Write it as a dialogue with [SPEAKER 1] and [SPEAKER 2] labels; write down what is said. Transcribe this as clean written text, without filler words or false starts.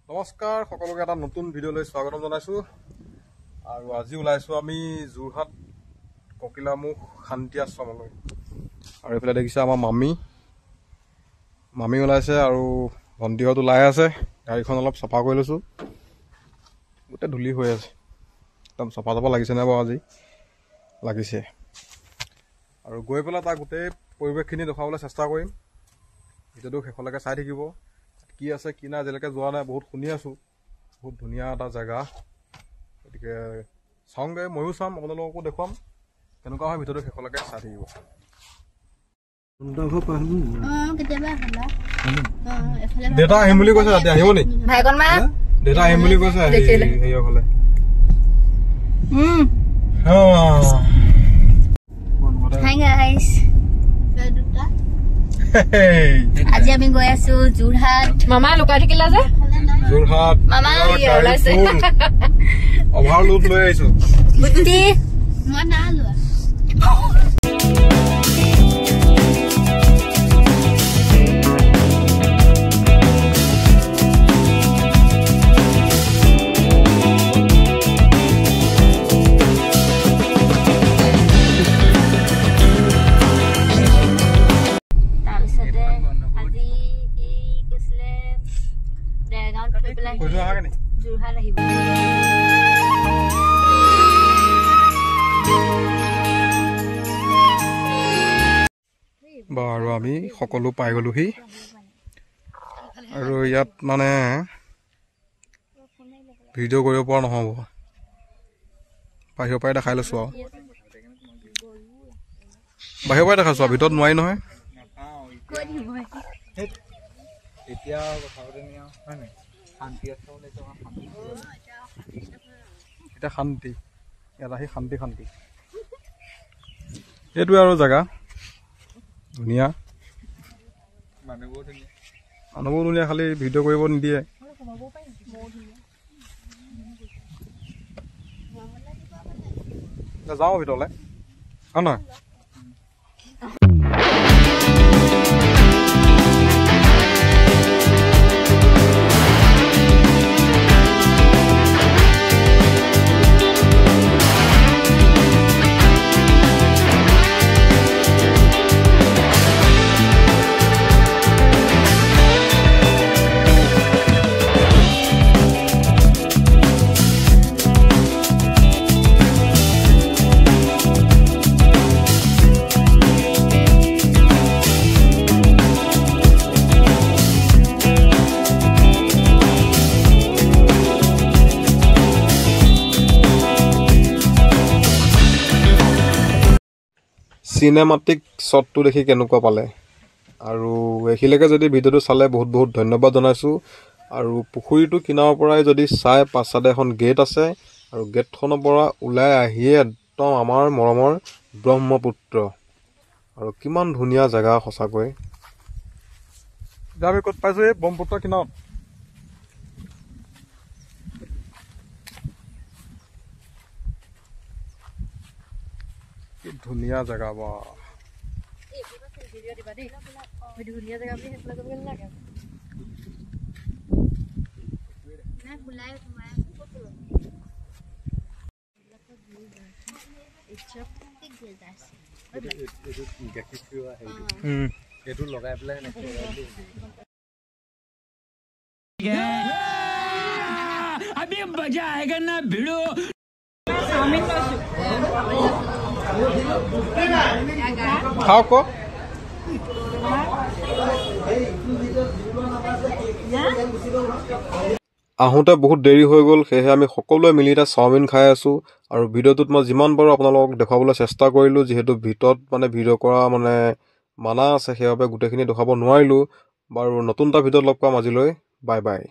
[SPEAKER 1] নমস্কাৰ সকলোকে এটা নতুন ভিডিঅ'লৈ স্বাগতম জনাইছোঁ। আৰু আজি ওলাইছোঁ আমি যোৰহাট ককিলামুখ শান্তি আশ্ৰমলৈ। আৰু এইফালে দেখিছে আমাৰ মামী মামী ওলাইছে আৰু ভণ্টিহঁত ওলাই আছে। গাড়ীখন অলপ চাফা কৰি লৈছোঁ, গোটেই ধূলি হৈ আছে, একদম চাফা চাফা লাগিছেনে বাৰু? আজি লাগিছে। আৰু গৈ পেলাই তাৰ গোটেই পৰিৱেশখিনি দেখুৱাবলৈ চেষ্টা কৰিম। ভিডিঅ'টো শেষলৈকে চাই থাকিব, কি আছে কি নাই আজিলৈকে যোৱা নাই, বহুত শুনি আছোঁ, বহুত ধুনীয়া এটা জেগা। গতিকে চাওঁগৈ, ময়ো চাম, আপোনালোককো দেখুৱাম কেনেকুৱা হয়। ভিডিঅ'টো শেষলৈকে চাই থাকিব। দেউতা আহিম বুলি কৈছে, ৰাতি আহিব নি? দেউতা আহিম বুলি কৈছে হেৰিয়ৰ।
[SPEAKER 2] আজি আমি গৈ আছো যোৰহাট।
[SPEAKER 3] মামা লুকাই থাকিলা যে
[SPEAKER 1] যোৰহাট।
[SPEAKER 2] মামা
[SPEAKER 1] অভাৰলোড লৈ আহিছো।
[SPEAKER 2] গুটি মই না লোৱা। যোৰহাট আহিব।
[SPEAKER 1] বাৰু আমি সকলো পাই গ'লোহি। আৰু ইয়াত মানে ভিডিঅ' কৰিব পৰা নহ'ব, বাহিৰৰ পৰাই দেখাই লৈছোঁ আৰু। বাহিৰৰ পৰাই দেখাইছোঁ আৰু, ভিতৰত নোৱাৰি নহয়। এতিয়া শান্তি, ইয়াত আহি শান্তি শান্তি। এইটোৱে আৰু জেগা ধুনীয়া, মানুহবোৰ ধুনীয়া, খালি ভিডিঅ' কৰিব নিদিয়ে। যাওঁ ভিতৰলৈ, হয় নহয়? চিনেমাটিক শ্বটটো দেখি কেনেকুৱা পালে? আৰু এইখিনিলৈকে যদি ভিডিঅ'টো চালে বহুত বহুত ধন্যবাদ জনাইছোঁ। আৰু পুখুৰীটো কিনাৰৰ পৰাই যদি চাই, পাছ চাইডে এখন গেট আছে, আৰু গেটখনৰ পৰা ওলাই আহিয়ে একদম আমাৰ মৰমৰ ব্ৰহ্মপুত্ৰ। আৰু কিমান ধুনীয়া জেগা সঁচাকৈ। আমি ক'ত পাইছোঁ? এই ব্ৰহ্মপুত্ৰ কিনাৰত। কি ধুনীয়া জেগা বা।
[SPEAKER 4] এইটো লগাই পেলাই
[SPEAKER 1] খাওক। আহোঁতে বহুত দেৰি হৈ গ'ল, সেয়েহে আমি সকলোৱে মিলি এটা চাওমিন খাই আছোঁ। আৰু ভিডিঅ'টোত মই যিমান পাৰোঁ আপোনালোকক দেখুৱাবলৈ চেষ্টা কৰিলোঁ, যিহেতু ভিতৰত মানে ভিডিঅ' কৰা মানে মানা আছে, সেইবাবে গোটেইখিনি দেখুৱাব নোৱাৰিলোঁ। বাৰু নতুন এটা ভিডিঅ'ত লগ পাম, আজিলৈ বাই বাই।